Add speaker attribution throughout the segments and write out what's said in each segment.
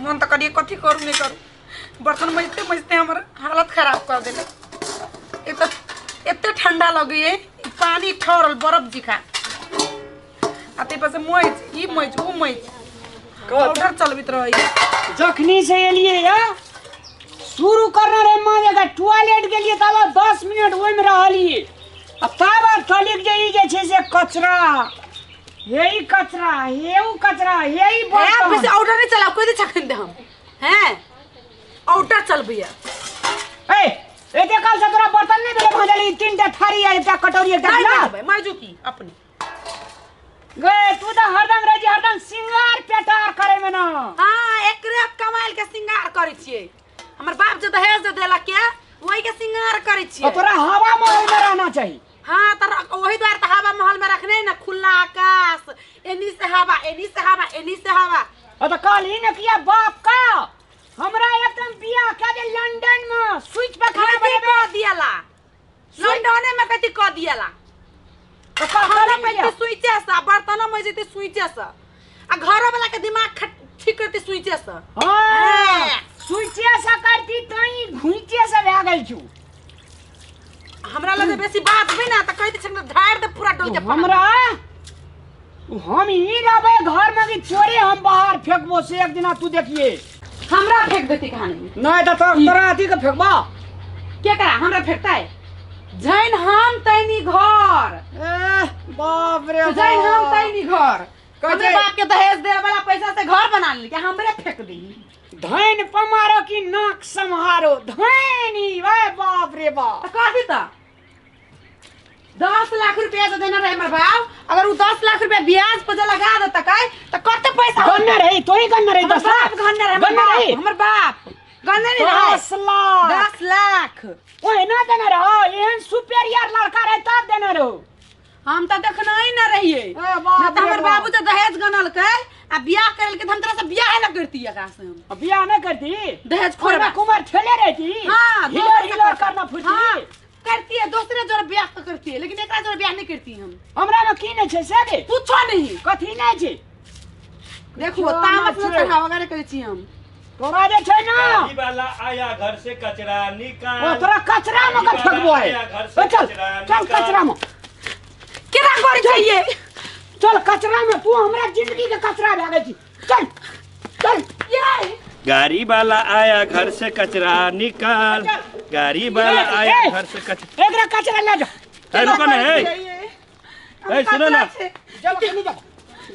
Speaker 1: मन तऽ करिए कथी करू नहि करू बर्तन मजते मजते हमर हालत खराब कर देलक एक तऽ एते ठंडा लगैए पानी ठहरल बर्फ जिखा आ ताहि पर से मजि ई मजि ओ मजि पाउडर चलबैत रहैए।
Speaker 2: जखनी से एलिए या शुरू करना रहे माँ जगह टॉयलेट गेलिए तब 10 मिनट ओहिमे रहलिए आ तब तलिक जे ई जे छै से कचरा हे ई कचरा हे ऊ कचरा हे ई
Speaker 1: हे
Speaker 2: बर्तन।
Speaker 1: बेसी ऑर्डर नहीं चलाओ कोई दे छखन दे हम हैं ऑर्डर चलबैया।
Speaker 2: ए एते काल से तोरा बर्तन नहीं भेलै भाजल ई तीनटा थारी आ एकटा कटोरी एकटा
Speaker 1: नहीं
Speaker 2: गिलास।
Speaker 1: भाई मजू की अपने
Speaker 2: गे तू तऽ हरदम रहै छी हरदम सिंगार पेटार करे में ना।
Speaker 1: हाँ एकरे कमाइल के सिंगार करै छियै हमर बाप जे दहेज जे देलक के वही के सिंगार करै
Speaker 2: और
Speaker 1: छियै।
Speaker 2: तोरा हवा महल में रहना चाहिए।
Speaker 1: हाँ तो वही द्वारे तो हवा महल में रखने ना खुला आकाश एनी से हवा एनी से हवा एनी से हवा।
Speaker 2: और तो कल ही ने किया बाप का हमरा एकदम बियाह के दे लंदन में स्विच पे खाना
Speaker 1: कथी
Speaker 2: बनेबे।
Speaker 1: कह दियाला लंदने में कथी कह दियाला
Speaker 2: तो कल
Speaker 1: खाना
Speaker 2: कल
Speaker 1: बनते स्विचे से बर्तन में जेते स्विचे से आ घर वाला के दिमाग ठीक करते स्विचे से।
Speaker 2: हाँ स्विचे से करती तई घुइचे से भए गेल छु।
Speaker 1: हमरा लगे बेसी बात भी ना त कहते छन ढार दे पूरा डोल के पानी।
Speaker 2: हमरा हम ही रहबे घर में कि चोरे हम बाहर फेंकबो से एक दिना तू देखिए।
Speaker 1: हमरा फेंक देती कहानी में।
Speaker 2: नहीं तो तोरा अथी के फेंकबा।
Speaker 1: के करा हमरा फेंकता है जैन हम तैनी घर।
Speaker 2: ए, बाप रे
Speaker 1: जैन हम
Speaker 2: बाप।
Speaker 1: तैनी घर।
Speaker 2: कहै
Speaker 1: हमरे
Speaker 2: छै-
Speaker 1: बाप के दहेज दे वाला पैसा से घर बना ले के हमरे फेंक दी।
Speaker 2: धन पमारो की नाक सम्हारो धनी वे बाप रे बाप।
Speaker 1: त कथी त 10 लाख रुपया जो देने रहे हमर बाप अगर उ 10 लाख रुपया ब्याज पर जे लगा देता काय त कते पैसा होतै?
Speaker 2: गन्ना रही तोही गन्ना रही
Speaker 1: हमर
Speaker 2: 10
Speaker 1: बाप
Speaker 2: लाख।
Speaker 1: गन्ना रहे, हमर
Speaker 2: गन्ना
Speaker 1: बाप,
Speaker 2: रही।
Speaker 1: हमर बाप गन्ना नहीं रहे।
Speaker 2: 10 लाख।
Speaker 1: 10 लाख।
Speaker 2: ओहे ना देने रहो एहन सुपेरियर लड़का रहे तब देने रहो।
Speaker 1: हम त देखना ही ना रहिए।
Speaker 2: ए, बाप
Speaker 1: ना त
Speaker 2: रे
Speaker 1: हमर
Speaker 2: बाप।
Speaker 1: बाबू जे दहेज गनलकै आ बियाह करलकै त हम तोरा से बियाह ना करती एकरा से हम।
Speaker 2: आ बियाह नहीं करती?
Speaker 1: दहेज
Speaker 2: खोरबा
Speaker 1: खोरबा।
Speaker 2: कुमार ठेले रहती।
Speaker 1: हाँ,
Speaker 2: हिलोर
Speaker 1: दोसर से
Speaker 2: हिलोर
Speaker 1: करती।
Speaker 2: करना फुर्ती।
Speaker 1: हाँ, करती है दूसरे जोर ब्याह तो करती है लेकिन एकरा जोर ब्याह नहीं करती हम।
Speaker 2: हमरा में की नहीं छै से गे?
Speaker 1: पूछो नहीं।
Speaker 2: कथी नहीं छै?
Speaker 1: देखो,
Speaker 2: क्यों
Speaker 1: तामस
Speaker 2: ना
Speaker 1: में
Speaker 2: छै?
Speaker 1: चढ़ावा वगैरह करै छी हम।
Speaker 2: तोरा जे छै ना।
Speaker 3: गाड़ी वाला आया घर से कचरा निकाल।
Speaker 2: ओ तोरा कचरा में
Speaker 3: गाड़ी
Speaker 2: के फेंकबो है।
Speaker 3: वाला आया घर से
Speaker 2: ओ, चल,
Speaker 3: कचरा
Speaker 2: चल
Speaker 3: निकाल।
Speaker 2: कचरा में।
Speaker 1: केना करै छै ये?
Speaker 2: चल कचरा में तू हमरा जिंदगी के कचरा भए गेल छी। चल, चल।
Speaker 1: ये।
Speaker 3: गाड़ी वाला आया घर से कचरा निकाल।
Speaker 2: चल।
Speaker 3: गाड़ी वाला
Speaker 2: ए,
Speaker 3: आया
Speaker 2: ए,
Speaker 3: घर से कचरा।
Speaker 2: एकरा कचरा ले जा।
Speaker 3: ए, रुको ना, ए। ए, सुनो ना।
Speaker 2: जब कि नहीं जब।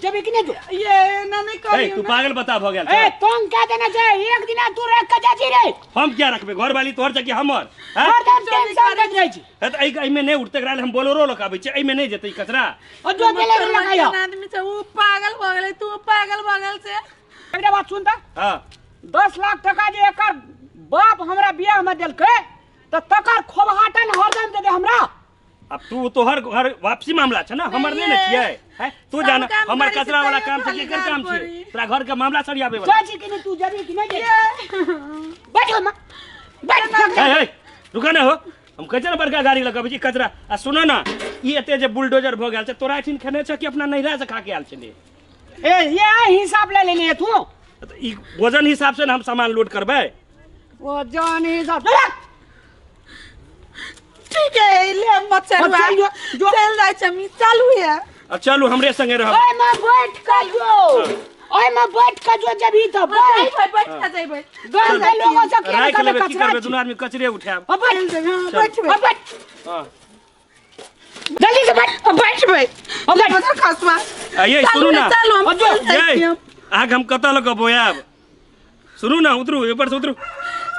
Speaker 2: जब कि नहीं जो।
Speaker 1: ये ना नहीं करियो
Speaker 3: ए, तू
Speaker 1: ना।
Speaker 3: पागल बता भ गेल।
Speaker 2: ए, तुम क्या देना चाहे? एक दिन तू रख के जा जी रे।
Speaker 3: हम क्या रखबे? घर वाली तोहर छै कि हमर? हैं?
Speaker 2: हरदम टेंशन देत रहै छी।
Speaker 3: हे, त एहि में नहीं उठते, एकरा ले हम बोलेरो लऽ के आबै छियै, एहि में नहीं जेतै ई कचरा।
Speaker 2: और जो देले रे लगाइयो।
Speaker 1: आदमी छै, ऊ पागल भऽ गेलै, तू पागल भऽ गेल छै।
Speaker 2: एकटा बात सुन त।
Speaker 3: हाँ।
Speaker 2: 10 लाख टका जे एकर बाप हमरा बियाह में देलकै त तकर खोबहाटन हरदम दे दे हमरा।
Speaker 3: अब तू तोहर घर वापसी मामला छै ना, हमर नहीं ने छियै। हैं? तू
Speaker 1: सब
Speaker 3: जाना,
Speaker 1: काम
Speaker 3: हमर
Speaker 1: करै छी
Speaker 3: कचरा वाला
Speaker 1: तैयो
Speaker 3: काम छै,
Speaker 1: खाली
Speaker 3: केकर
Speaker 1: गाल
Speaker 3: काम छियै?
Speaker 1: पड़ी।
Speaker 3: तोरा घर के मामला सरियाबै वाला।
Speaker 2: जाइ छी कि नहीं तू जबी कि नहीं जबी? बैठ मां, बैठ।
Speaker 3: हे, हे, रुका ना हो। हम कहै छियै ने बड़का गाड़ी लऽ के अबै छी कचरा। आ सुनो ना, ई एते जे बुलडोजर भऽ गेल छै, तोरा एहिठिन खेने छ कि अपना नैहरा से खा के आयल छलै?
Speaker 2: ए, ये हिसाब ले लेलियै तू।
Speaker 3: तऽ ई वजन हिसाब से ने हम सामान लोड करबै।
Speaker 2: वजन हिसाब से।
Speaker 1: ठीक है, ले मच्छर
Speaker 2: अब चल जो, जो।
Speaker 1: चल जाइ छै, हम चालू है।
Speaker 3: अब चलू हमरे संगे रहब।
Speaker 2: ओए मां बैठ के जो, ओए मां बैठ के जो जबी तो बैठ।
Speaker 1: बैठ, बैठ के जइबै।
Speaker 2: गांव के लोगों से के
Speaker 3: राखि
Speaker 2: करबै
Speaker 3: लेबै, की
Speaker 2: कचरा
Speaker 3: करबै?
Speaker 2: छी।
Speaker 3: दुनू आदमी कचरे उठायब।
Speaker 2: अब बैठ।
Speaker 1: चल जेबै, हाँ,
Speaker 3: चल।
Speaker 1: बैठबै।
Speaker 2: अब बैठ।
Speaker 3: हाँ।
Speaker 2: जल्दी से बैठ।
Speaker 1: अब बैठबै।
Speaker 2: अब बैठ।
Speaker 1: मच्छर खसवा।
Speaker 3: आ ये
Speaker 1: चालू
Speaker 3: सुनू
Speaker 1: है,
Speaker 3: ना।
Speaker 1: चालू, हम
Speaker 2: अब जो।
Speaker 1: चल जाइ
Speaker 3: ये,
Speaker 1: छी हम।
Speaker 3: अहाँके हम कतऽ लऽ कऽ बोआयब? सुनू ना, उतरू, ऊपर से उतरू।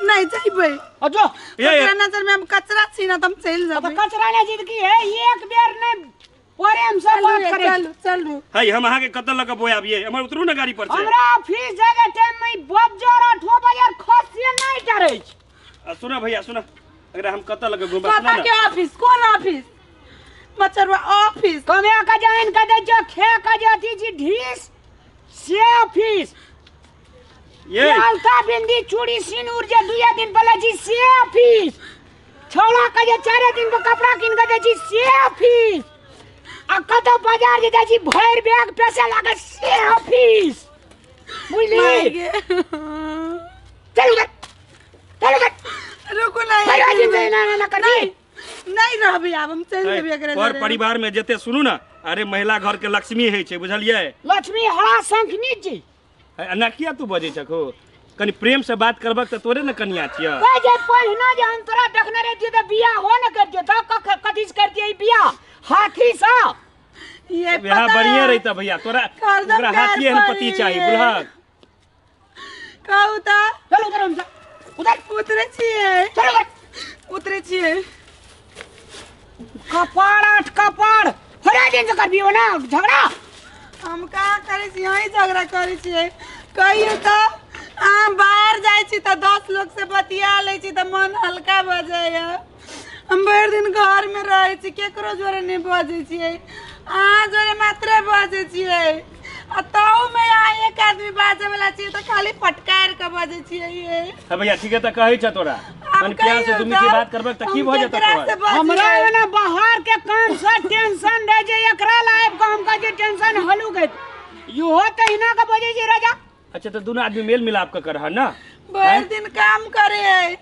Speaker 1: नहीं जाइबै।
Speaker 2: अब जो।
Speaker 3: ये, ये।
Speaker 1: तोरा नजर में हम कचरा छी ना, त हम चलि
Speaker 2: अब
Speaker 1: जेबै।
Speaker 2: कचरा नहीं जिंदगी है, एक बेर नहीं प्रेम से
Speaker 1: चलू
Speaker 2: बात
Speaker 1: रे,
Speaker 2: करे।
Speaker 1: चलू, चलू।
Speaker 3: है, हम अहाँके कतऽ लऽ कऽ बोआयब? ये, हमर उतरू ना गाड़ी पर से।
Speaker 2: हमरा ऑफिस जाय के टाइम में बज्जर आठो बजे खसिए नहीं डरे छै।
Speaker 3: आ, सुना भैया, सुना, अगर हम कतऽ लऽ कऽ घुमब, सुना
Speaker 1: कतऽ
Speaker 3: ना।
Speaker 1: के ऑफिस? कोन ऑफिस? मच्छरवा ऑफिस।
Speaker 2: कमे के जान के दै छै, खे के जे अथी छी ढीस से ऑफिस।
Speaker 3: ये।
Speaker 2: अलता बिंदी चूड़ी सिनूर जे दुए दिन पर लै छी से ऑफिस। छौड़ा के जे 4 दिन पर कपड़ा कीन के दै छी से ऑफिस। आ कतौ बाजार जे जाइ छी भरि बैग पैसा लागत से ऑफिस। बुझली
Speaker 1: माय गे।
Speaker 2: चल उधर, चल उधर।
Speaker 1: रुकू ना
Speaker 2: अरे
Speaker 1: एक
Speaker 2: अजीब
Speaker 1: मिनट।
Speaker 2: ना ना ना कर दी।
Speaker 1: नहीं रहबी आब हम चलि जेबी एकरे
Speaker 3: पर
Speaker 1: जरे।
Speaker 3: परिवार में जते सुनू ना, अरे महिला घर के लक्ष्मी होइ छै, बुझलियै?
Speaker 2: लक्ष्मी हरा शंख नीच जी।
Speaker 3: एना किया तू बजै छको? कनि प्रेम से बात करबक तऽ तोरे ने कनिया छियै।
Speaker 2: कहे जे पहिना जे हम तोरा देखने रहे छियै तऽ बियाह हो ने करितियै, तऽ कथी से करितियै ई बियाह? हाथी से।
Speaker 1: ये
Speaker 3: बियाह
Speaker 1: पता
Speaker 3: बढ़िए
Speaker 1: है।
Speaker 3: रहितऽ भैया, तोरा
Speaker 1: हरदम
Speaker 3: ओकरा हाथी एहन
Speaker 1: गार
Speaker 3: पति चाही,
Speaker 1: पड़िये।
Speaker 3: बुझलक?
Speaker 1: कहू तऽ।
Speaker 2: चल उधर, उधर उधर।
Speaker 1: उतरे छियै।
Speaker 2: चल उधर।
Speaker 1: उतरे छियै।
Speaker 2: कपाड़ आठ कपाड़ हरा दिन से करबियो ना झगड़ा।
Speaker 1: हम कहाँ करै छी? अहीं झगड़ा करै छियै। कहियौ तऽ, अहाँ बाहर जाइ छी तऽ 10 लोक से बतिया लै छी तऽ मन हल्का भऽ जाइए। हम भरि दिन घरमे रहै छी, केकरो जोरे नहि बजै छियै, अहाँ जोरे मात्रे बजै छियै। आ तहूमे अहाँ एक आदमी बाजैवला छियै तऽ खाली फटकारि कऽ बजै छियै ये।
Speaker 3: हाँ भैया, ठीक है तऽ कहै छ तोरा।
Speaker 1: आब
Speaker 3: कनि प्यार से
Speaker 1: कहियौ
Speaker 3: दू मीठी
Speaker 1: तऽ,
Speaker 3: बात करबक तऽ की
Speaker 1: हम
Speaker 3: भऽ जेतौ
Speaker 1: केकरा
Speaker 3: तोहर?
Speaker 1: से बजियै?
Speaker 2: हमरा एना बाहर के काम से टेंशन रहे जे एकरा लाइफ के हम कहै छियै टेंशन हलुक हेतै, इहो तहिना के बजै छै राजा।
Speaker 3: अच्छा तऽ दुनू आदमी मेल मिलाप के करह ना।
Speaker 1: भरि दिन काम करे है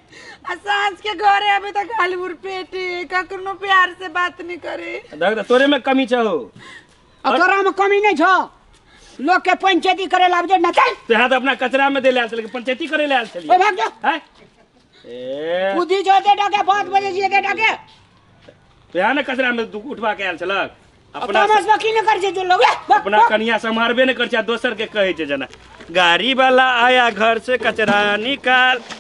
Speaker 1: आ साँझ के घरे आबे तऽ खाली उड़पेटे, कखनो प्यार से बात नहीं करे।
Speaker 3: देख तऽ तोरे में कमी छौ।
Speaker 2: आ तोरा में कमी नहीं छौ, लोग के पंचायती करे ला आबि ना चल।
Speaker 3: तो यहाँ तऽ अपना कचरा में दे आयल छलै, पंचायती करे ले आयल छलियै।
Speaker 2: ओए भाग जा।
Speaker 3: हैं? ए
Speaker 2: बुद्धि जो दे डाके बात बजे छियै दे डाके।
Speaker 3: तो यहाँ ने कचरा में उठवा के आयल छलक अपना।
Speaker 2: तामस में की न कर छै जो लोग
Speaker 3: अपना कनिया सम्हारबे नहि करै छै आ दोसर के कहै छै जेना गाड़ी वाला आया घर से कचरा निकाल।